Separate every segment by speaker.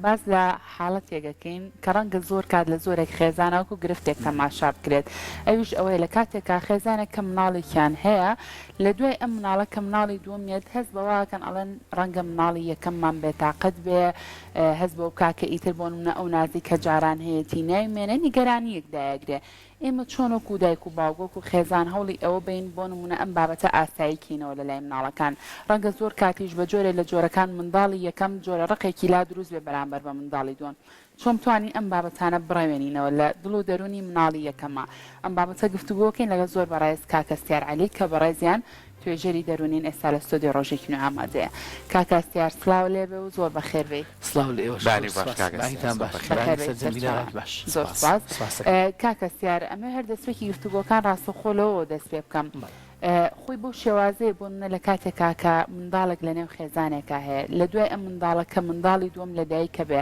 Speaker 1: باس لە حاڵەتێک ئەکەین کە ڕەنگە زۆر کات لە زۆرێک خێزانا وەکو گرفتێک تەماشا بکرێت ئەویش ئەوەیە لە کاتێکا خێزانێک کە مناڵێکیان هەیە لە دوای ئەم مناڵە کە مناڵی دووەم یەت هەست بەوە ئەکەن ئەڵێن ڕەنگە مناڵی یەکەممان بێتاقەت بێ هەست بەوە بکا کە ئیتر بۆ نمونە ئەو نازەی کە جاران هەیەتی نایمێنێ نیگەرانییەک دایەگرێ ئێمە چۆن وەکو دایک و باوک وەکو خێزان هەوڵی ئەوە بەین بۆ نمونە ئەم بابەتە ئاسایی کەینەوە لەلای مناڵەکان ڕەنگە زۆر کاتیش بە جۆرێ لە جۆرەکان منداڵی یەکەم جۆرە ڕقێکی لا دروست بێ بەرامبەر بە منداڵی دووەم چۆن بتوانین ئەم بابەتانە بڕەوێنینەوە لە دڵ و دەرونی مناڵی یەکەما ئەم بابەتە گفتوگۆکەین لەگەڵ زۆر بەڕێز کاک هەستیار عەلی کە بەڕێزیان توێژەری دەروونین ئێستا لە ستۆدیۆ ڕۆژێکی نوێ ئامادەیە. کاک هەستیار سڵاو لێ بێ و زۆر بەخێر بێی.
Speaker 2: سڵاو لە ئێوەش
Speaker 3: بەیانی
Speaker 2: زۆر
Speaker 3: باش
Speaker 2: سپاس
Speaker 3: کاک هەستیار
Speaker 2: بەینتان
Speaker 3: زۆر
Speaker 2: باش
Speaker 3: بەخێر
Speaker 1: بەخێر
Speaker 2: بەیانی
Speaker 1: بێی
Speaker 2: سەرجەم
Speaker 1: سەرچاوان
Speaker 2: بینەرانت باش
Speaker 1: زۆر
Speaker 2: سپاس
Speaker 1: سپاس.
Speaker 2: سپاس دەکەم.
Speaker 1: کاک هەستیار ئەمەوێ هەر دەستپێکی گفتوگۆکان ڕاستەوخۆ لەوەوە دەست پێ بکەم
Speaker 2: بەڵێ.
Speaker 1: خۆی بەو شێوازەیە بۆ نمونە لە کاتێکا کە منداڵێک لە نێو خێزانێکا هەیە لە دوای ئەم منداڵە کە منداڵی دووەم لە دایکە بێ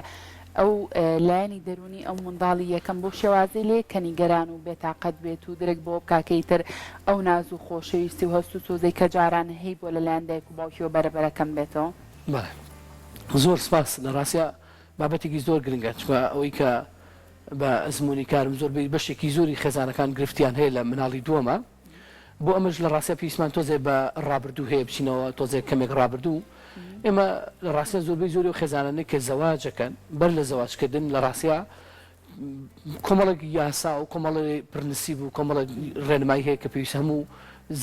Speaker 1: ئەو لایەنی دەروونی ئەو منداڵی یەکەم بەو شێوازەی لێ کە نیگەران و بێتاقەت بێت و درک بەوە بکا کە ئیتر ئەو ناز و خۆشەویستی و هەست و سۆزەی کە جاران هەیبووە لە لایەن دایک و باوکیەوە بەرە بەرە کەم بێتەوە.
Speaker 2: بەڵێ زۆر سپاس لە ڕاستیا بابەتێکی زۆر گرنگە چونکە ئەوەی کە بە ئەزموونی کارم زۆر بەشێکی زۆری خێزانەکان گرفتیان هەیە لە مناڵی دووەمە بۆ ئەمەش لە ڕاستیا پێویستمان تۆزێ بە ڕابردوو هەیە بچینەوە تۆزێک کەمێک ڕابردوو ئێمە لە ڕاستیا زۆربەی زۆری ئەو خێزانانەی کە زەواجەکەن بەر لە زەواجکردن لە ڕاستیا کۆمەڵێک یاسا و کۆمەڵێک پرنسیب و کۆمەڵێک ڕێنمایی هەیە کە پێویست هەموو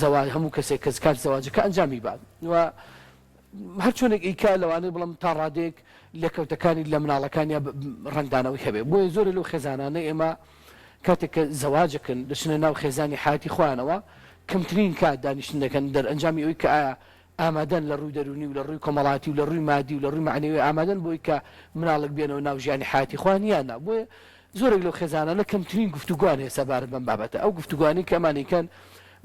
Speaker 2: زەواج هەموو کەسێک کە کات زەواجەکە ئەنجامی بات و هەر چۆنێک ئیکا لەوانەیە بڵێم تا ڕادەیەک لێکەوتەکانی لە مناڵەکانیا ڕەنگدانەوەی هەبێ بۆیە زۆرێ لەو خێزانانەی ئێمە کاتێک کە زەواجەکەن دەچنە ناو خێزانی حیاتی خۆیانەوە کەمترین کات دانیشتن دەکەن دەرئەنجامی ئەوی کە ئایا ئامادەن لە ڕووی دەروونی و لە ڕووی کۆمەڵاتی و لە ڕووی مادی و لە ڕووی مەعنەوی ئامادەن بۆی کە مناڵێک بێنەوە ناو ژیانی حیاتی خۆیان یان نا بۆیە زۆرێک لەو خێزانانە کەمترین گفتوگۆیان هەیە سەبارەت بەم بابەتە ئەو گفتوگۆانەی کە ئەمان ئەیکەن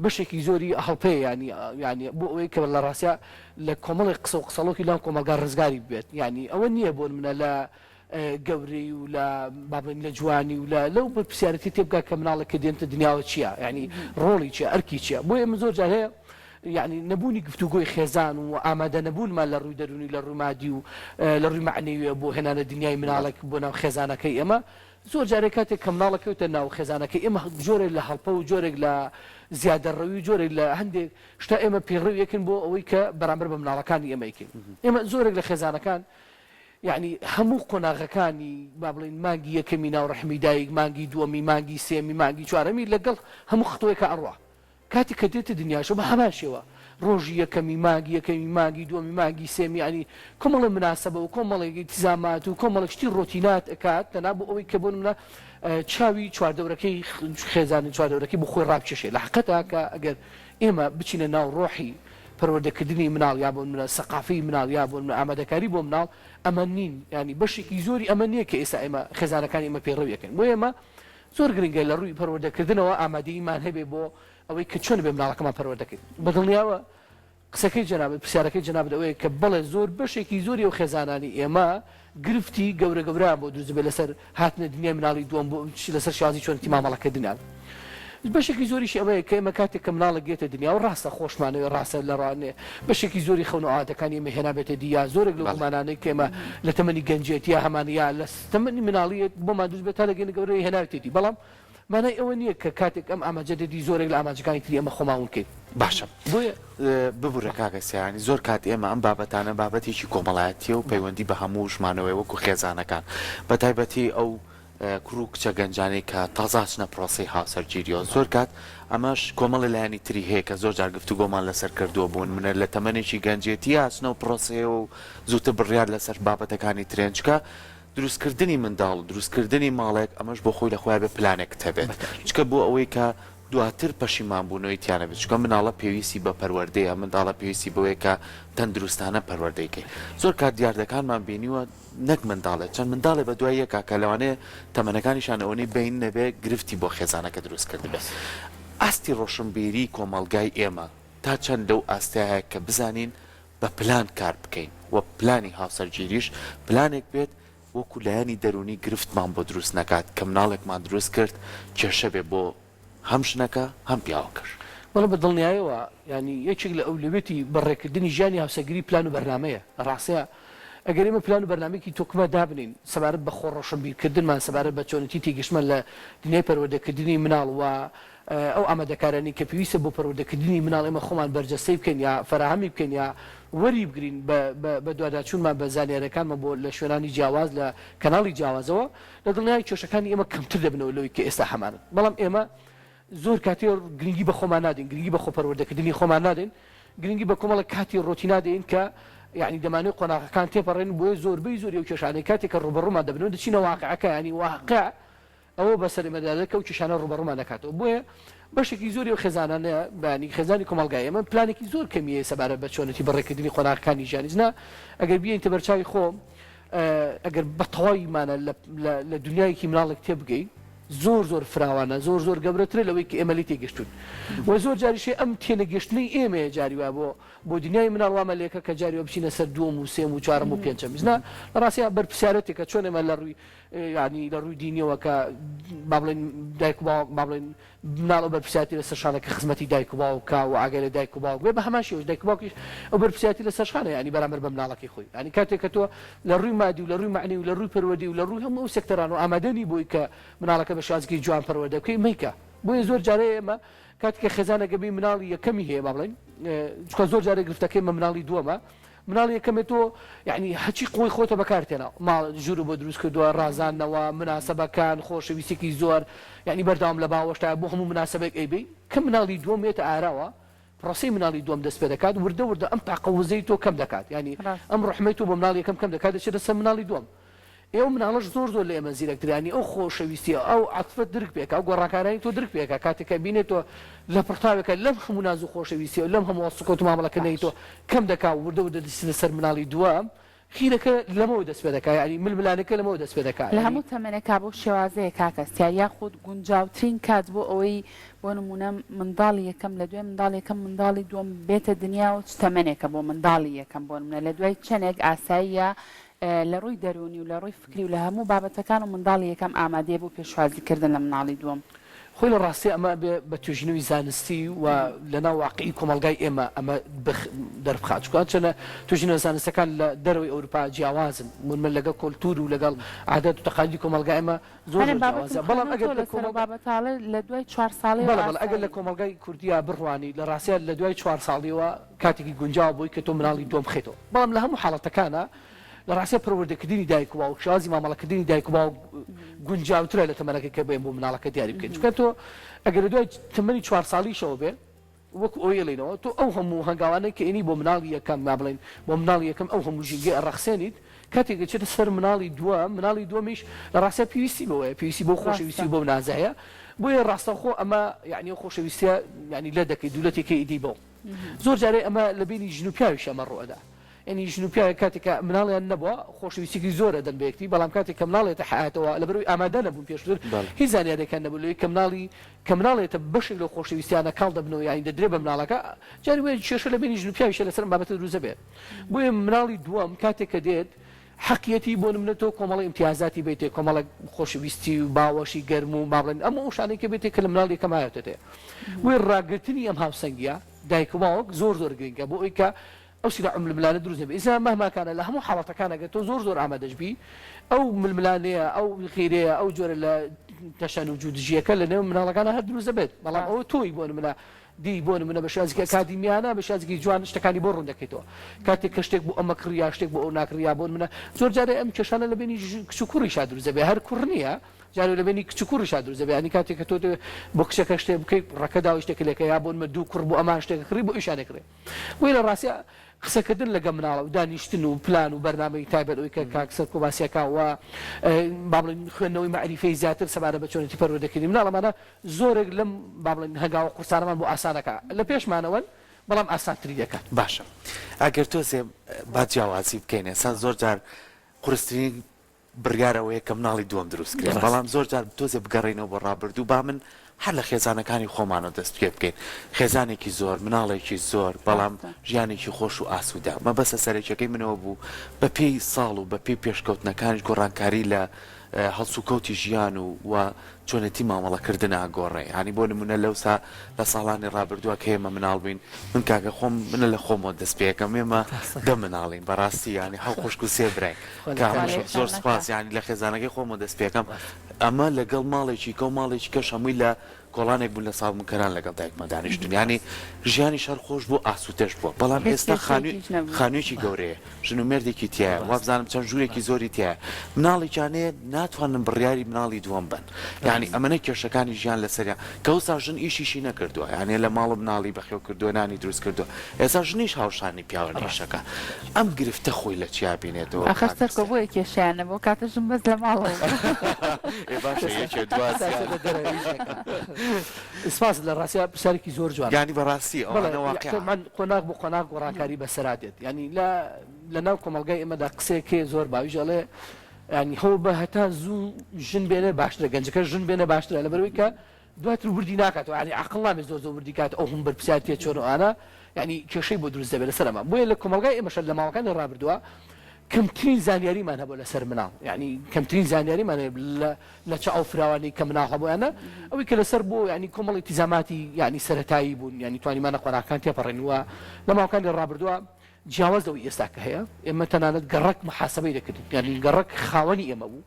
Speaker 2: بەشێکی زۆری هەڵپەیە یانی یانی بۆ ئەوەی کە لە ڕاستیا لە کۆمەڵێک قسە و قسەڵۆکی ناو کۆمەڵگا ڕزگاری ببێت یانی ئەوە نییە بۆ نمونە لە گەورەی و لە با بڵێین لە جوانی و لە لەو بەرپرسیارەتی تێبگا کە مناڵێک کە دێنتە دنیاوە چییە یانی ڕۆڵی چییە ئەرکی چییە بۆیە من زۆر جار هەیە یانی نەبوونی گفتوگۆی خێزان و ئامادە نەبوونمان لە ڕووی دەروونی لە ڕووی مادی و لە ڕووی مەعنەویە بۆ هێنانە دنیای مناڵێک بۆ ناو خێزانەکەی ئێمە زۆر جارێک کاتێک کە مناڵە کەوتە ناو خێزانەکەی ئێمە جۆرێک لە هەڵپە و جۆرێک لە زیادەڕەوی و جۆرێک لە هەندێک شتە ئێمە پەیڕەوی ئەکەین بۆ ئەوەی کە بەرامبەر بە مناڵەکانی ئێمە ئەیکەین ئێمە زۆرێک لە خێزانەکان یانی هەموو قۆناغەکانی با بڵێین مانگی یەکەمی ناو ڕەحمی دایک مانگی دووەمی مانگی سێمی مانگی چوارەمی لەگەڵ هەموو خطوەیەکا ئەڕوا کاتێک کە دێتە دنیاشەوە بە هەمان شێوە ڕۆژی یەکەمی مانگی یەکەمی مانگی دووەمی مانگی سێمی یانی کۆمەڵێ مناسەبە و کۆمەڵێک ئیلتیزامات و کۆمەڵێک شتی ڕۆتینات ئەکات تەنها بۆ ئەوەی کە بۆ نمونە چاوی چواردەورەکەی خێزانی چواردەورەکەی بۆ خۆی ڕابکێشێ لە حەقیقەتا کە ئەگەر ئێمە بچینە ناو ڕۆحی پەروەردەکردنی مناڵ یا بۆ نمونە سەقافەی مناڵ یا بۆ نمونە ئامادەکاری بۆ مناڵ ئەمە نین یانی بەشێکی زۆری ئەمە نییە کە ئێستا ئێمە خێزانەکانی ئێمە پەیڕەوی ئەکەن بۆیە ئێمە زۆر گرنگە لە ڕووی پەروەردەکردنەوە ئامادەییمان هەبێ بۆ ئەوەی کە چۆن بێ مناڵەکەمان پەروەردە کەین. بە دڵنیاوە قسەکەی جەنابت، پرسیارەکەی جەنابت ئەوەیە کە بەڵێ زۆر بەشێکی زۆری ئەو خێزانانی ئێمە گرفتی گەورە گەورەیان بۆ دروست دەبێت لەسەر هاتنە دنیای مناڵی دووەم بۆ لەسەر شێوازی چۆنێتی مامەڵەکردنیان. بەشێکی زۆریشی ئەوەیە کە ئێمە کاتێک کە مناڵێک دێتە دنیاوە ڕاستە خۆشمانەوێ ڕاستە لە ڕانێ بەشێکی زۆری خەون و ئاواتەکانی ئێمە هێنابێتە دی یا زۆرێک لەو گومانانەی کە ئێمە لە تەمەنی گەنجێتییا هەمانە یا لە تەمەنی مناڵییەک بۆمان دروست بێت تا دەگەینە گەورەیی هێناویتە دی بەڵام مانای ئەوە نییە کە کاتێک ئەم ئامانجە دێت دی زۆرێک لە ئامانجەکانی تری ئێمە خۆمان ون کەین.
Speaker 3: باشە
Speaker 2: بۆیە.
Speaker 3: ببورە کاکە سیانی زۆر کات ئێمە ئەم بابەتانە بابەتێکی کۆمەڵایەتیە و پەیوەندی بە هەمووشمانەوەیە وەکو خێزانەکان بە تایبەتی ئەو کوڕ و کچە گەنجانەی کە تازە ئەچنە پرۆسەی هاوسەرگیریەوە زۆر کات ئەمەش کۆمەڵی لایەنی تری هەیە کە زۆر جار گفتوگۆمان لەسەر کردووە بۆ نمونە لە تەمەنێکی گەنجێتی ئەچنەوە پرۆسەیەوە و زووتر بڕیار لەسەر بابەتەکانی ترێن چکە دروستکردنی منداڵ و دروستکردنی ماڵێک ئەمەش بۆ خۆی لە خۆیا بێ پلانێکت هەبێت چکە بۆ ئەوەی کە دواتر پەشیمان بوونەوەی تیا نەبێت چونکە منداڵە پێویستی بە پەروەردەیە منداڵە پێویستی بەوەیە کە تەندروستانە پەروەردەی کەی زۆر کات دیاردەکانمان بینیوە نەک منداڵێ چەند منداڵێ بە دوای یەکا کە لەوانەیە تەمەنەکانیشان ئەوەنەی بەین نەبێ گرفتی بۆ خێزانەکە دروست کردبێ ئاستی ڕۆشنبیری کۆمەڵگای ئێمە تا چەند لەو ئاستایە کە بزانین بە پلان کار بکەین و پلانی هاوسەرگیریش پلانێک بێت وەکو لایەنی دەروونی گرفتمان بۆ دروست نەکات کە مناڵێکمان دروست کرد کێشە بێ بۆ هەم ژنەکە هەم پیاوەکەش.
Speaker 2: بەڵێ بە دڵنیایەوە یانی یەکێک لە ئەولەویەتی بەڕێکردنی ژیانی هاوسەرگیری پلان و بەرنامەیە ڕاستە. ئەگەر ئێمە پلان و بەرنامەیەکی تۆکمە دابنێین سەبارەت بە خۆ ڕۆشنبیرکردنمان، سەبارەت بە چۆنێتی تێگەشتمان لە دنیای پەروەردەکردنی مناڵ و ئەو ئامادەکارانەی کە پێویستە بۆ پەروەردەکردنی مناڵ ئێمە خۆمان بەرجەستەی بکەین یا فەراهەمی بکەین یا وەریبگرین بە بەدواداچوونمان بە زانیاریەکانمان بۆ لە شوێنانی جیاواز لە کەناڵی جیاوازەوە لە دڵنیایی کێشەکانی ئێمە کەمتر دەبنەوە لەوەی کە ئێستا هەمانن بەڵام ئێمە زۆر کاتێ گرنگی بە خۆمان نادەین، گرنگی بە خۆپەروەردەکردنی خۆمان نادەین، گرنگی بە کۆمەڵێک کاتی ڕۆتین نادەین کە یانی دەمانەوێت قۆناغەکان تێپەڕێن، بۆیە زۆربەی زۆری ئەو کێشانەی کاتێک کە ڕووبەڕوومان دەبنەوە دەچینە واقعەکە، یانی واقع ئەوە بەسەر ئێمەدا دێت کە ئەو کێشانە ڕووبەڕوومان دەکاتەوە، بۆیە بەشێکی زۆری ئەو خێزانانە یانی خێزانی کۆمەڵگای ئێمە پلانێکی زۆر کەمی هەیە سەبارەت بە چۆنێتی بەڕێکردنی قۆناغەکانی ژیانیش نا ئەگەر بیەینتە بەرچاوی خۆم ئەگەر بە تەواوی مانا لە دنیایەکی مناڵێک تێبگەی زۆر زۆر فراوانە زۆر زۆر گەورەترە لەوەی کە ئێمە لێی تێگەشتوین و زۆر جاریش هەیە ئەم تێنەگەشتنەی ئێمەیە جاری وایە بۆ بۆ دنیای مناڵ وامان لێکە کە جاری وایە بچینە سەر دووەم و سێم و چوارەم و پێنجەمیش نا لە ڕاستیا بەرپرسیارەتێکە چۆن ئێمە لە ڕووی یانی لە ڕووی دینیەوە کە با بڵێین دایک و باوک با بڵێین مناڵ ئەو بەرپرسیارەتی لەسەر شانە کە خزمەتی دایک و باوک کا و ئاگای لە دایک و باوک بێ بە هەمان شێوەش دایک و باوکیش ئەو بەرپرسیارەتی لەسەر شانە یانی بەرامبەر بە مناڵەکەی خۆی یانی کاتێک کە تۆ لە ڕووی مادی و لە ڕووی مەعنەوی و لە ڕووی پەروەردەی و لە ڕووی هەموو ئەو سێکتەرانەوە ئامادە نی بۆی کە مناڵەکە بە شێوازێکی جوان پەروەردە بکەی مەیکە بۆیە زۆر جارێ ئێمە کاتێک کە خێزانێک بی مناڵی یەکەمی هەیە با بڵێین چونکە زۆر جارێ گرفتەکەی مە مناڵی دووەمە مناڵی یەکەمێ تۆ یعنی هەچی قوەی خۆتە بەکار تێنا ماڵ ژوورو بۆ دروست کردووە ڕازاندنەوە مناسەبەکان خۆشەویستێکی زۆر یعنی بەردەوام لە باوەشتایە بۆ هەموو مناسەبێک ئەیبەی کە مناڵی دووەم یەتە ئاراوە پرۆسەی مناڵی دووەم دەست پێ دەکات وردە وردە ئەم تاقە وزەی تۆ کەم دەکات یانی ئەم ڕەحمەی تۆ بۆ مناڵی یەکەم کەم دەکات دەچێتە سەر مناڵی دووەم ئێ ئەو مناڵەش زۆر زۆر لە ئێمە زیرەکترە یانی ئەو خۆشەویستیە ئەو عەتفە درک پێکا ئەو گۆڕانکارانی تۆ درک پێکا کاتێک کە بینێ تۆ لە پڕتاوێکە لەم هەموو ناز و خۆشەویستیە و لەم هەموو هەڵسوکەوت و مامەڵەکردنەی تۆ کەم دەکا و وردە وردە دەچێتە سەر مناڵی دووەم خیرەکە لەمەوە دەست پێ دەکا یانی ململانێکە لەمەوە دەست پێ دەکا
Speaker 1: لە هەموو تەمەنێکا بەو شێوازەیە کاک هەستیار یاخود گونجاوترین کات بۆ ئەوەی بۆ نموونە منداڵی یەکەم لە دوای منداڵی یەکەم منداڵی دووەم بێتە دنیاوە چ تەمەنێکە بۆ منداڵی یەکەم بۆ نمونە لە دوای چەنێک ئاساییە لە ڕووی دەروونی و لە ڕووی فکری و لە هەموو بابەتەکان و منداڵی یەکەم ئامادەیە بۆ پێشوازی کردن لە منداڵی دووەم.
Speaker 2: خۆی لە ڕاستیا ئەمە ئەبێ بە توێژینەوەی زانستی و لە ناو واقعی کۆمەڵگای ئێمە ئەمە دەربخات چونکە هەرچەنە توێژینەوە زانستەکان لە دەرەوەی ئەوروپا جیاوازن بۆ نمونە لەگەڵ کۆلتور و لەگەڵ عادات و تەقالیدی کۆمەڵگای ئێمە زۆر
Speaker 1: هەنێ
Speaker 2: زۆر
Speaker 1: بابەتم
Speaker 2: جیاوازە بەڵام
Speaker 1: خوێندووەتەوە
Speaker 2: ئەگەر لە
Speaker 1: لەسەر ئەو
Speaker 2: کۆمەڵگا
Speaker 1: بابەتە ئەڵێ لە دوای چوار ساڵیەوە
Speaker 2: بەڵێ بەڵێ ئەگەر لە
Speaker 1: ئاساییە.
Speaker 2: کۆمەڵگای کوردیا بڕوانی لە ڕاستیا لە دوای چوار ساڵیەوە کاتێکی گونجاوە بۆی کە تۆ مناڵی دووەم بخەیتەوە بەڵام لە هەموو حاڵەتەکانا لە ڕاستیا پەروەردەکردنی دایک و باوک شێوازی مامەڵەکردنی دایک و باوک گونجاوترە لە تەمەنەکەی کە بێن بۆ مناڵەکە دیاری بکەین چونکە تۆ ئەگەر لە دوای تەمەنی چوار ساڵیشەوە بێ وەکو ئەوەی ئەڵێینەوە تۆ ئەو هەموو هەنگاوانەی کە ئێنی بۆ مناڵی یەکەم یا بڵێین بۆ مناڵی یەکەم ئەو هەموو ژینگەی ئەڕەخسێنیت کاتێک دەچێتە سەر مناڵی دووەم مناڵی دووەمیش لە ڕاستیا پێویستی بەوەیە پێویستی بەو خۆشەویستی
Speaker 1: ڕاستە.
Speaker 2: و بەو نازە هەیە بۆیە ڕاستەوخۆ ئەمە یعنی ئەو خۆشەویستیە یعنی لە دەکەی دوولەتێکەی ئیدی بەو زۆر جارێ ئەمە لە بینی ژن و پیاویش ئەمە ڕوئەدا یانی ژن و پیاوێک کاتێک کە مناڵیان نەبووە خۆشەویستیەکی زۆر ئەدەن بە یەکتری بەڵام کاتێک کە مناڵ یەتە حەیاتەوە لەبەرئەوەی ئامادە نەبوون پێشتر
Speaker 3: بەڵێ.
Speaker 2: هیچ زانیاریەکیان نەبوو لەوەی کە مناڵی کە مناڵ یەتە بەشێک لەو خۆشەویستیانە کاڵ دەبنەوە یانی دەدرێ بە مناڵەکە جاری وایە کێشە لە بەینی ژن و پیاویشە لەسەر ئەم بابەتە دروست دەبێت بۆیە مناڵی دووەم کاتێک کە دێت حەقیەتی بۆ نمونە تۆ کۆمەڵی ئیمتیازاتی بەیتێ کۆمەڵێک خۆشەویستی و باوەشی گەرم و با بڵێن ئەم و ئەو شتانەی کە بێتێ کە لە مناڵی یەکەم هاتۆتێ بۆیە ڕاگرتنی ئەم هاوسەنگیە دایک و باوک زۆر زۆر گرنگە بۆ ئەوەی کە ئەو سیرە ململانێ دروست نەبێ ئیستا مهما کانە لە هەموو حاڵەتەکان ئەگەر تۆ زۆر زۆر ئامادەش بی ئەو ململانێیە ئەو غیرەیە ئەو جۆرە لە تەشەنوج و دژیەکە لە نێو مناڵەکانە هەر دروست دەبێت بەڵام ئەوە تۆی بۆ نمونە دی بۆ نمونە بە شێوازێکی ئەکادیمیانە بە شێوازێکی جوان شتەکانی بۆ ڕوون دەکەیتەوە کاتێک کە شتێک بۆ ئەمە کڕی یا شتێک بۆ ئەو ناکڕی یا بۆ نمونە زۆر جارێ ئەم کێشانە لە بینی کچ و کوڕیشا دروست دەبێت هەر کوڕ نییە جارێ لە بینی کچ و کوڕیشا دروست دەبێت یانی کاتێک کە تۆ بۆ کچەکە شتێک بکەیت ڕەکە داوای شتێک لێکە یا بۆ نمونە دوو کوڕ بۆ ئەمان شتێک کڕی بۆ ئیشانێ کڕی بۆیە لە ڕاستیا قسەکردن لەگە مناڵە و دانیشتن و پلان و بەرنامەی تایبەت ئەوی کە کاک سەرکۆ باسیەکا و با بڵێین خوێندنەوەی مەعریفەی زیاتر سەبارەت بە چۆنێتی پەروەردەکردنی مناڵ ئەمانە زۆرێک لەم با بڵێین هەنگاوە قورسانەمان بۆ ئاسان ئەکا لە پێشمانەوەن بەڵام ئاسانتری دەکات.
Speaker 3: باشە ئەگەر تۆزێ با جیاوازی بکەین ئێستا زۆر جار قورسترین بڕیار ئەوەیە کە مناڵی دووەم دروست کرێت، بەڵام زۆر جار تۆزێ بگەڕێینەوە بۆ ڕابردوو، با من هەر لە خێزانەکانی خۆمانەوە دەست پێ بکەین، خێزانێکی زۆر، مناڵێکی زۆر، بەڵام ژیانێکی خۆش و ئاسوودە. مەبەستە سەرەکیەکەی من ئەوە بوو بە پێی ساڵ و بە پێی پێشکەوتنەکانیش گۆڕانکاری لە. هەڵسوکەوتی ژیان و و چۆنێتی مامەڵە کردن ئاگۆڕێ یانی بۆ نمونە لەوسا لە ساڵانی ڕابردووە کە ئێمە مناڵ بووین من کاکە خۆم منە لە خۆمەوە دەست پێکەم ئێمە دە مناڵین بەڕاستی یانی حەو خوشک و سێ براین کە هەمووش زۆر سپاس یانی لە خێزانەکەی خۆمەوە دەست پێکەم ئەمە لەگەڵ ماڵێکی کە و ماڵێکی کەش هەمووی لە کۆڵانێک بوون لە سابوونکەران لەگەڵ دایکما دانیشتوون یانی ژیانیش هەر خۆش بوو ئاسوودەش بووە بەڵام
Speaker 1: هیچ
Speaker 3: ئێستا خانووی
Speaker 1: کێشەیەکیش نەبوو.
Speaker 3: خانوویەکی گەورەیە ژن و مێردێکی تیایە وابزانم چەند ژوورێکی زۆری تیایە مناڵێکیان هەیە ناتوانن بڕیاری مناڵی دووەم بەن یانی ئەمەنە کێشەکانی ژیان لەسەریان کە ئەوسا ژن ئیشیشی نەکردووە یانی لە ماڵ و مناڵی بەخێو کردووە نانی دروست کردووە ئێستا ژنیش هاوشانی پیاوە ئیشەکا ئەم گرفتە خۆی لە چیا بینێتەوە
Speaker 1: ئاخر
Speaker 3: کاک
Speaker 1: سەرکۆ
Speaker 3: هەستیار؟
Speaker 1: بۆیە کێشەیان نەبوو کاتە ژن بەس لە ماڵەوە بوو.
Speaker 3: ئێ باشە یەکێ دوا زیاد.
Speaker 2: سپاس لە ڕاستیا پرسیارێکی زۆر جوانە.
Speaker 3: یانی بەڕاستی
Speaker 2: بەڵێ
Speaker 3: ئەوانە واقیعە.
Speaker 2: تەبعەن قۆناغ بۆ قۆناغ گۆڕانکاری بەسەرا دێت یانی لە لە ناو کۆمەڵگای ئێمەدا قسەیەک هەیە زۆر باویش ئەڵێ یانی هەوڵ بە هەتا زوو ژن بێنێ باشترە گەنجەکە ژن بێنێ باشترە لەبەرئەوەی کە دواتر وردی ناکاتەوە یانی عەقڵ نابێت زۆر زۆر وردی کات ئەو هەم بەرپرسیارتیە چۆن و ئانە یانی کێشەی بۆ دروست دەبێت لەسەر ئەمە بۆیە لە کۆمەڵگای ئێمەشە لە ماوەکانی ڕابردووە کەمترین زانیاریمان هەبوو لەسەر مناڵ یانی کەمترین زانیاریمان هەیە لە لە چ ئەو فراوانی کە مناڵ هەبوویانە ئەوەی کە لەسەر بۆ یانی کۆمەڵی التزاماتی یانی سەرەتایی بوون یانی توانیمانە قۆناغەکان تێپەڕین و لە ماوەکانی ڕابردووە جیاواز لەوەی ئێستا کە هەیە ئێمە تەنانەت گەڕەک محاسبەی دەکردین یانی گەڕەک خاوەنی ئێمە بوو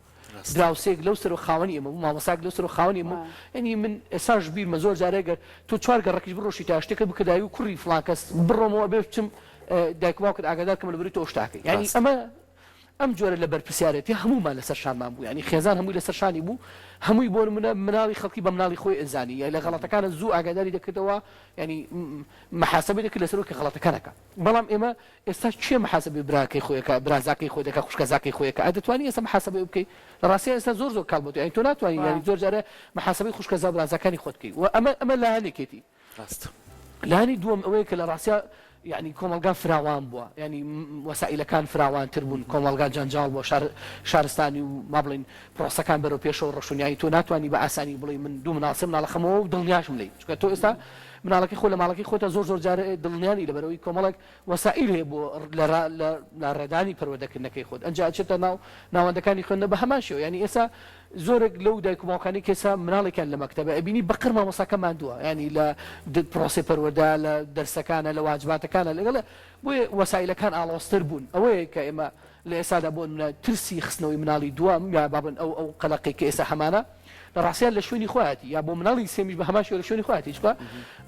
Speaker 2: دراوسێک لەو سەرەوە خاوەنی ئێمە بوو، مامۆستایەک لەو سەرەوە خاوەنی ئێمە بوو، یانی من ئێستاش بیرمە زۆر جارێ گەر تۆ چوار گەڕەکیش بڕۆشی تا شتێکت بکردایە و کوڕی فڵان کەس بڕۆمەوە ئەبێ بچم دایک و باوکت ئاگادار کەم لەبەرئەوەی تۆ ئەو شتە ئەکەی. یانی ئەمە ئەم جۆرە لە بەرپرسیارێتی هەموومان لەسەر شانمان بوو، یانی خێزان هەمووی لەسەر شانی بوو، هەمووی بۆ نموونە مناڵی خەڵکی بە مناڵی خۆی ئەزانی، یانی لە غەڵەتەکانت زوو ئاگاداری دەکردەوە، یانی محاسەبەی دەکرد لەسەر ئەوەی کە غەڵەتەکە نەکا. بەڵام ئێمە ئێستا کێ محاسەبەی براکەی خۆی ئەکا برازاکەی خۆی دەکا خوشکەزاکەی خۆی ئەکا ئە دەتوانی ئێستا محاسەبەی ئەو بکەی لە ڕاستیا ئێستا زۆر زۆر کاڵ بۆتە یانی تۆ ناتوانی یانی زۆر جارە محاسەبەی خوشکەزا و برازاکانی خۆت بکەی و ئەمە ئەمە لایەنێکێتی
Speaker 3: ڕاستە.
Speaker 2: لایەنی دووەم ئەوەیە کە لە ڕاستیا یانی کۆمەڵگا فراوان بووە یانی وەسائیلەکان فراوانتر بوون کۆمەڵگا جەنجاڵ بووە شار شارستانی و ما بڵێین پرۆسەکان بەرەو پێشەوە ڕۆشتوون یانی تۆ ناتوانی بە ئاسانی بڵێی من دوو مناڵ سێ مناڵ ئەخەمەوە و دڵنیاشم لێی چونکە تۆ ئێستا مناڵەکەی خۆ لە ماڵەکەی خۆتا زۆر زۆر جار دڵنیا نی لەبەرئەوەی کۆمەڵێک وەسائیل هەیە بۆ لە لە لاڕێدانی پەروەردەکردنەکەی خۆت ئەنجا ئەچێتە ناو ناوەندەکانی خوێندنە بە هەمان شێوە یانی ئێستا زۆرێک لەو دایک و باوکانەی کە ئێستا مناڵێکیان لە مەکتەبە ئەبینی بەقر مامۆستاکە ماندووە یانی لە پرۆسەی پەروەردە لە دەرسەکانە لە واجباتەکانە لەگەڵ بۆیە وەسائیلەکان ئاڵۆزتر بوون ئەوەیە کە ئێمە لە ئێستادا بۆ نمونە ترسی خستنەوەی مناڵی دووەم یا با بڵێن ئەو ئەو قەلەقەی کە ئێستا هەمانە لە ڕاستیا لە شوێنی خۆیەتی یا بۆ مناڵی سێمیش بە هەمان شێوە لە شوێنی خۆیەتی چونکە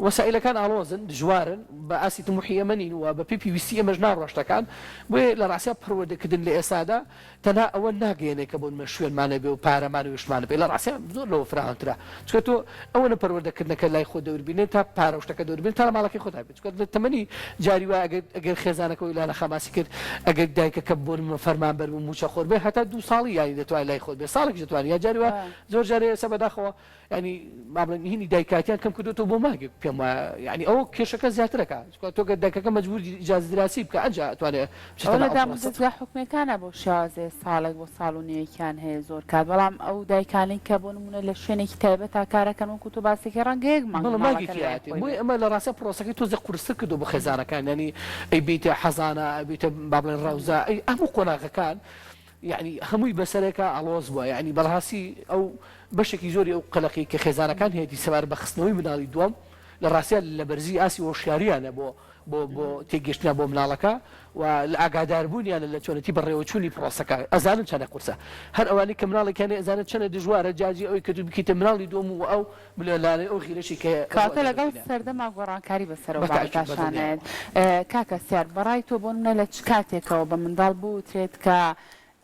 Speaker 2: وەسائیلەکان ئاڵۆزن دژوارن بە ئاستی تموحی ئێمە نین و بە پێی پێویستی ئێمەش ناڕوا شتەکان بۆیە لە ڕاستیا پەروەردەکردن لە ئێستادا تەنها ئەوە ناگەیەنێ کە بۆ نمونە شوێنمان هەبێ و پارەمان و شتمان هەبێ لە ڕاستیا زۆر لەوە فراوانترە چونکە تۆ ئەوەنە پەروەردەکردنەکە لای خۆت دەوربینێ تا پارە و شتەکە دەوربینێ تا لە ماڵەکەی خۆتا بێ چونکە لە تەمەنی جاری وایە ئەگەر ئەگەر خێزانەکە وەی لانە خاماسی کرد ئەگەر دایکەکە بۆ نمونە فەرمانبەر بوو مووچەخۆر بێ هەتا دوو ساڵی یانی دەتوانێ لای خۆت بێ ساڵێکیش دەتوانێ یا جاری وایە زۆر جارێ ئێستا بەداخەوە یانی با بڵێین هینی دایکایەتیان کەم کردۆتەوە بۆ مانگێک پێم وایە یانی ئەوە کێشەکە زیاترەکا چونکە تۆ گەر دایکەکە مەجبوری ئیجازە دراسی بکا ئەنجا ئەتوانێ بچێتە
Speaker 1: ئەوە لە
Speaker 2: ناو ئەو
Speaker 1: دام و
Speaker 2: پرۆسە.
Speaker 1: دەزگا حکومیەکانا بەو شێوازەیە ساڵێک بۆ ساڵ و نیوێکیان هەیە زۆر کات بەڵام ئەو دایکانەی کە بۆ نمونە لە شوێنێکی تایبەتا کارەکەن وەکو تۆ باسێکی ڕەنگە یەک مانگ
Speaker 2: بەڵێ
Speaker 1: مناڵەکە
Speaker 2: مانگێکی
Speaker 1: لەلای
Speaker 2: ئەهاتێ
Speaker 1: خۆی
Speaker 2: بۆیە
Speaker 1: بێت.
Speaker 2: ئەمە لە ڕاستیا پرۆسەکەی تۆزێ قورستر کردوە بۆ خێزانەکان یانی ئەی بیتە حەزانە ئەی بیتە با بڵێین ڕەوزە ئەی هەموو قۆناغەکان یەعنی هەمووی بەسەرێکا ئاڵۆز بووە یەعنی بەڕاستی ئەو بەشێکی زۆری ئەو قەلەقی کە خێزانەکان هەیەتی سەبارەت بە خستنەوەی مناڵی دووەم لە ڕاستیا لە بەرزی ئاستی هۆشیاریانە بۆ بۆ بۆ تێگەشتنیان بۆ مناڵەکە و لە ئاگاداربوونیانە لە چۆنێتی بەڕێوەچوونی پرۆسەکە ئەزانن چەندە قورسە هەر ئەوانەی کە مناڵێکیان هەیە ئەزانن چەندە دژوارە جیاجی ئەوەی کە تۆ بکەیتە مناڵی دووەم و ئەو ململانێ ئەو غیرەشی کە هەیە
Speaker 1: کەواتە لەگەڵ سەردەما گۆڕانکاری بەسەر ئەو
Speaker 2: بە تاکید بە
Speaker 1: بابەتاشانە
Speaker 2: دڵنیایەوە.
Speaker 1: کاک هەستیار بەڕای تۆ بۆ نمونە لە چ کاتێکەوە بە منداڵ بوترێت کە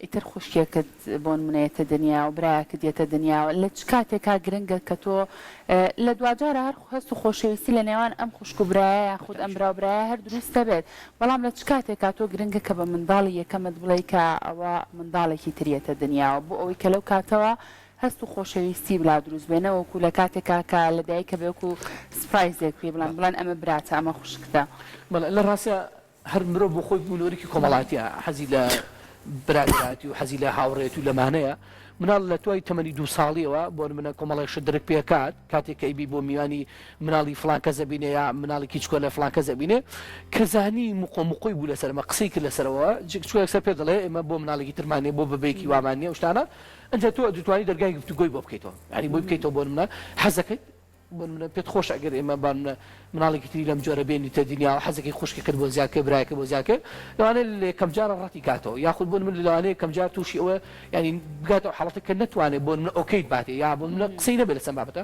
Speaker 1: ئیتر خوشکێکت بۆ نمونە یەتە دنیا و برایەکت یەتە دنیاوە لە چ کاتێکا گرنگە کە تۆ لە دواجارا هەر هەست و خۆشەویستی لە نێوان ئەم خوشک و برایە یاخود ئەم برا و برایە هەر دروست دەبێت بەڵام لە چ کاتێکا تۆ گرنگە کە بە منداڵی یەکەمت بڵێی کە ئەوە منداڵێکی تر یەتە دنیاوە بۆ ئەوەی کە لەو کاتەوە هەست و خۆشەویستی بلا دروست بێ نەوەکو لە کاتێکا کە لە دایکە بێ وەکو سپرایزێک پێی بڵێن بڵێن ئەمە براتە ئەمە خوشکتە.
Speaker 2: بەڵێ لە ڕاستیا هەر مرۆڤ بۆ خۆی بوونەوەرێکی کۆمەڵایەتیە حەزی لە برادەرایەتی و حەزی لە هاوڕێیەتی و لەمانەیە مناڵ لە دوای تەمەنی دوو ساڵیەوە بۆ نمونە کۆمەڵێک شت درک پێکات کاتێک کە ئەیبی بۆ میوانی مناڵی فڵان کەس ئەبینێ یا مناڵێکی چکۆلە فڵان کەس ئەبینێ کە زانی مقۆ مقۆی بوو لەسەر ئەمە قسەی کرد لەسەرەوە چونکە یەکسەر پێ دەڵێ ئێمە بۆ مناڵێکی ترمان نیە بۆ بەبەیەکی وامان نیە ئەو شتانە. ئەجا تۆ دەتوانی دەرگای گفتوگۆی بۆ بکەیتەوە یعنی بۆی بکەیتەوە بۆ نمونە حەزەکەیت بۆ نمونە پێت خۆشە ئەگەر ئێمە با نمونە مناڵێکی تری لەم جۆرە بێنیتە دنیاوە حەزەکەی خوشکێکت بۆ زیاد کەی برایەکت بۆ زیاد کەی لەوانەیە لە یەکەم جارە ڕەتی کاتەوە یاخود بۆ نمونە لەوانەیە یەکەم جار تووشی ئەوە یعنی بگاتەوە حاڵەتێک کە نەتوانێت بۆ نمونە okay ت باتێ یا بۆ نمونە قسەی نەبێت لەسەر بابەتە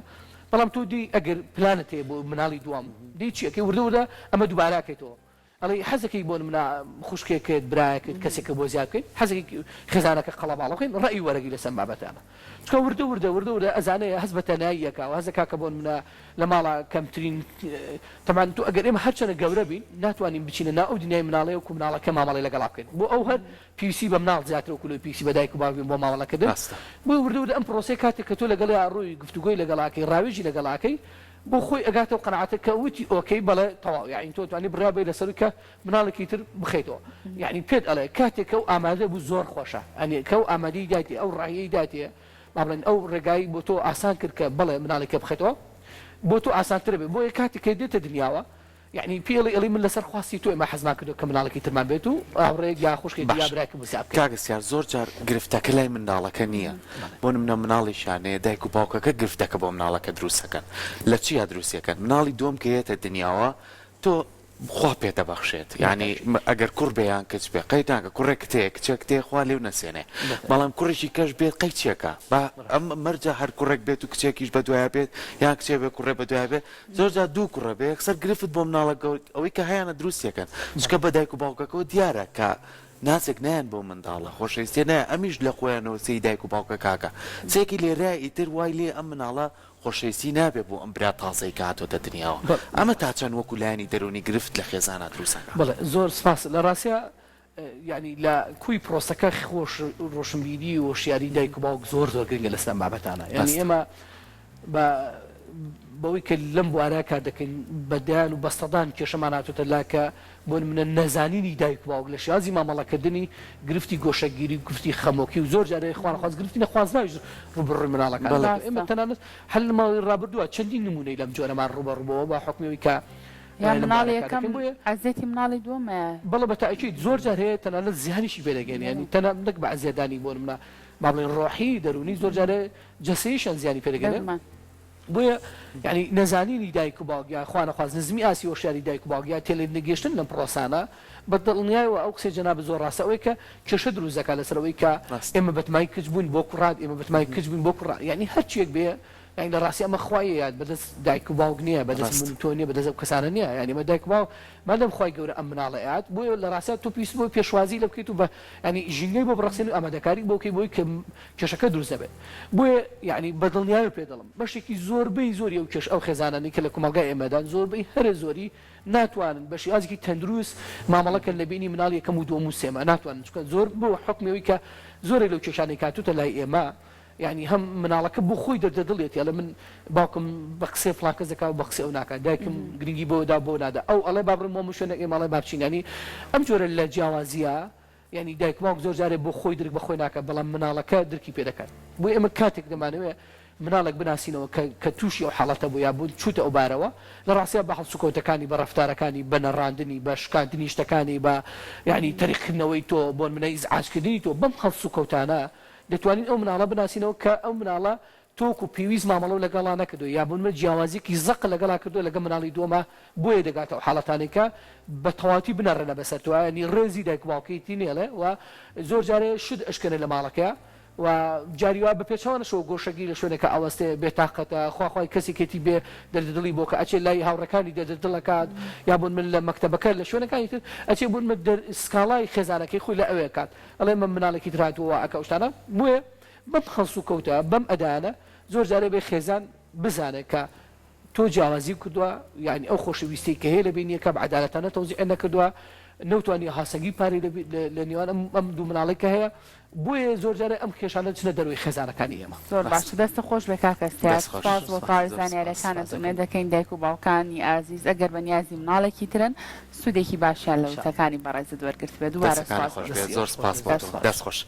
Speaker 2: بەڵام تۆ دی ئەگەر پلانت هەیە بۆ مناڵی دووەم دی چی ئەکەی وردە وردە ئەمە دووبارە ئەکەیتەوە ئەڵێی حەزەکەی بۆ نمونە خوشکێکت برایەکت کەسێکت بۆ زیاد بکەین حەزەکەی خێزانەکە قەڵەباڵغ بکەین ڕەئی وەرەگری لەسەر ئەم بابەتانە چونکە وردە وردە وردە وردە ئەزانێ هەست بە تەنایی ئەکا و هەست ئەکا کە بۆ نمونە لە ماڵا کەمترین تەبعەن تۆ ئەگەر ئێمە هەرچەنە گەورە بین ناتوانین بچینە ناو ئەو دنیای مناڵەی وەکو مناڵەکە مامەڵەی لەگەڵا بکەین بۆ ئەو هەر پێویستی بە مناڵ زیاترە وەکو لەوەی پێویستی بە دایک و باوک بین بۆ مامەڵەکردن
Speaker 3: ڕاستە.
Speaker 2: بۆیە وردە وردە ئەم پرۆسەیە کاتێک کە تۆ لەگەڵیا ڕووی گفتوگۆی لەگەڵا ئەکەی ڕاوێژی لەگەڵا ئەکەی بۆ خۆی ئەگاتەوە قەناعەتە کە وتی okay بەڵێ تەواو یەعنی تۆ توانی بڕیار بەی لەسەروی کە مناڵێکی تر بخەیتەوە یەعنی پێت ئەڵێ کاتێک کە ئەو ئامادە بوو زۆر خۆشە یەعنی کە ئەو ئامادەی داتێ ئەو ڕایەی داتێ با بڵێن ئەو ڕێگای بۆ تۆ ئاسان کرد کە بەڵێ مناڵێکە بخەیتەوە بۆ تۆ ئاسانترە بێ بۆیە کاتێک کە دێتە دنیاوە یەعنی پێی ئەڵێی ئەڵێی من لەسەر خواستی تۆ ئێمە حەزمان کردوە کە مناڵێکی ترمان بێت و هاوڕێیەک یا خوشکێکی یا
Speaker 3: باشە
Speaker 2: برایەکم وزیا بکەین.
Speaker 3: کاک هەستیار زۆر جار گرفتەکە لای منداڵەکە نییە بۆ نمونە مناڵێکیان هەیە دایک و باوکەکە گرفتەکە بۆ مناڵەکە دروست ئەکەن لە چیا دروستی ئەکەن مناڵی دووەم کە یەتە دنیاوە تۆ خوا پێت ئەبەخشێت یانی ئەگەر کوڕ بێ یان کچ بێ قەیت ناکە کوڕێکت هەیە کچێکت هەیە خوا لێو نەسێنێ بەڵام کوڕێکی کەش بێت قەی چیەکا با ئەم مەرجە هەر کوڕێک بێت و کچێکیش بەدوایا بێت یان کچێ بێ کوڕێ بەدوایا بێت زۆر جار دوو کوڕە بێ یەکسەر گرفت بۆ مناڵە گەور ئەوەی کە هەیانە دروستیەکەن چونکە بە دایک و باوکەکەوە دیارە کە نازێک نایەن بۆ منداڵە خۆشەویستیە نایە ئەمیش لە خۆیانەوە سێی دایک و باوکە کاکە سێکی لێرە ئیتر وای لێ ئەم مناڵە خۆشەویستی نابێ بۆ ئەم برا تازەی کە هاتۆتە دنیاوە ئەمە تا چەند وەکو لایەنی دەروونی گرفت لە خێزانا دروست ئەکا؟
Speaker 2: بەڵێ زۆر سپاس لە ڕاستیا یانی لە کوی پرۆسەکە خۆش ڕۆشنبیری و هۆشیاری دایک و باوک زۆر زۆر گرنگە لەسەر ئەم بابەتانە یانی ئێمە بە بەوەی کە لەم بوارە کار دەکەین بە دەیان و بە سەدان کێشەمان هاتوتە لا کە بۆ نمونە نەزانینی دایک و باوک لە شێوازی مامەڵەکردنی گرفتی گۆشەگیری و گرفتی خەمۆکی و زۆر جارێ خوانەخواست گرفتی نەخوازراویش ڕووبەڕووی مناڵەکان
Speaker 3: بەڵێ.
Speaker 2: ئێمە تەنانەت هەر لە ماوەی ڕابردووە چەندین نمونەی لەم جۆرەمان ڕووبەڕوو بۆوە بە حوکمی ئەوەی کە
Speaker 1: یا
Speaker 2: لەم
Speaker 1: مناڵی
Speaker 2: بوارە کار
Speaker 1: یەکەم
Speaker 2: دەکەین بۆیە
Speaker 1: ئەزیەتی مناڵی دووەمە.
Speaker 2: بەڵێ بە تەئکید زۆر جار هەیە تەنانەت زیانیشی پێ دەگەیەنێ یانی تەنها نەک بە ئەزیەتدانی بۆ نمونە با بڵێین ڕۆحی دەروونی زۆر جارێ جەستەییشیان زیانی پێ دەگەیەنێ
Speaker 1: بێگومان.
Speaker 2: بۆیە یانی نەزانینی دایک و باوک یا خوا نەخواست نزمی ئاستی هۆشیاری دایک و باوک یا تێنەگەیشتن لەم پڕۆسانە بە دڵنیایەوە ئەو قسەی جەنابت زۆر ڕاستە ئەوەی کە کێشە دروست دەکات لەسەر ئەوەی کە
Speaker 3: ڕاستە.
Speaker 2: ئێمە بەتمای کچ بووین بۆ کوڕات ئێمە بەتمای کچ بووین بۆ کوڕان یانی هەرچیەک بێ یانی لە ڕاستی ئەمە خوایە یاد بەدەست دایک و باوک نییە بەدەست
Speaker 3: ڕاستە.
Speaker 2: من و تۆ نییە بەدەست ئەو کەسانە نییە یانی ئەمە دایک و باوک مادەم خوای گەورە ئەم مناڵە ئەیات بۆیە لە ڕاستیا تۆ پێویست بۆی پێشوازی لێ بکەیت و بە یانی ژینگەی بۆ بڕەخسێنی و ئامادەکاری بۆ بکەی بۆی کە کێشەکە دروست نەبێت بۆیە یانی بە دڵنیایەوە پێ دەڵێم بەشێکی زۆربەی زۆری ئەو کێش ئەو خێزانانەی کە لە کۆمەڵگای ئێمەدان زۆربەی هەرە زۆری ناتوانن بە شێوازێکی تەندروست مامەڵە کەن لە بینی مناڵی یەکەم و دووەم و سێمە ناتوانن چونکە زۆر بۆ حوکمی ئەوەی کە زۆرێک لەو کێشانەی کە هاتووتە لای ئێمە یانی هەم مناڵەکە بۆ خۆی دەردە دڵیەتی ئەڵێ من باوکم بە قسەی فڵان کەس دەکا و بە قسەی ئەو ناکا دایکم گرنگی بۆ دا بۆ نادا ئەو ئەڵێ با بڕۆین بۆ ئەم شوێنە ئێمە ئەڵێ با بچین یانی ئەم جۆرە لە جیاوازیە یانی دایک باوک زۆر جارێ بۆ خۆی درک بە خۆی ناکات بەڵام مناڵەکە درکی پێ دەکات بۆیە ئێمە کاتێک دەمانەوێ مناڵێک بناسینەوە کە کە تووشی ئەو حاڵەتە بوو یا بوو چووتە ئەو بارەوە لە ڕاستیا بە هەڵسوکەوتەکانی بە ڕەفتارەکانی بە نەڕاندنی بە شکاندنی شتەکانی بە یانی تەریقکردنەوەی تۆ بۆ نمونە ئیزعاجکردنی تۆ بەم هەڵسوکەوتانە دەتوانین ئەو مناڵە بناسینەوە کە ئەو مناڵە تۆکو پێویست مامەڵەو لەگەڵا نەکردوە یا بۆ نمونە جیاوازیەکی زەق لەگەڵا کردوە لەگەڵ مناڵی دووەما بۆیە دەگاتە ئەو حاڵەتانەی کە بە تەواوەتی بنەڕێنە بەسەر تۆ یانی ڕێزی دایک و باوکێتی نێڵێ و زۆر جارێ شت ئەشکێنێ لە ماڵەکەیا و جاری وا بە پێچەوانەشەوە گۆشەگیر لە شوێنێکا ئەوەستێ بێ تاقەتە خوا خوای کەسێکێتی بێ دەردە دڵی بۆ کە ئەچێ لای هاوڕێکانی دەردە دڵ ئەکات یا بۆ نمونە لە مەکتەبەکە لە شوێنەکانی تر ئەچێ بۆ نمونە دەر سکاڵای خێزانەکەی خۆی لە ئەوێ ئەکات ئەڵێ من مناڵێکی تر هاتووە وا ئەکا ئەو شتانە بۆیە بەم هەڵسوکەوتە بەم ئەدایانە زۆر جارێ بێ خێزان بزانێ کە تۆ جیاوازی کردووە یانی ئەو خۆشەویستیەی کە هەیە لە بینیەکە بە عەدالەتانە تەوزیع نەکردووە نەوتوانی هاسەنگی پارەی لە نێوان ئەم ئەم دوو مناڵەی کە هەیە بۆیە زۆر جارێ ئەم کێشانە چنە دەرەوەی خێزانەکانی ئێمە.
Speaker 1: زۆر باشە دەستت خۆش بێ کاک هەستیار
Speaker 3: دەست خۆش
Speaker 1: سوپاس بۆ
Speaker 3: سوپاس
Speaker 1: تەواوی
Speaker 3: زۆر سوپاس
Speaker 1: زانیاریەکانت
Speaker 3: سوپاس
Speaker 1: ئومێد
Speaker 3: دەکەم.
Speaker 1: دەکەین دایک و باوکانی ئازیز ئەگەر بە نیازی مناڵێکی ترن سوودێکی باشیان لە
Speaker 2: ان شاء الله.
Speaker 1: وتەکانی بەڕێزت وەرگرتبێت دووبارە
Speaker 3: دەستەکانت
Speaker 1: سوپاس
Speaker 3: خۆش
Speaker 1: بۆ
Speaker 3: بێت
Speaker 2: دەستی
Speaker 3: زۆر
Speaker 2: خۆش
Speaker 3: سوپاس
Speaker 2: بێت.
Speaker 3: بۆ
Speaker 1: دەست
Speaker 3: تۆ
Speaker 1: خۆش.
Speaker 3: دەست خۆش.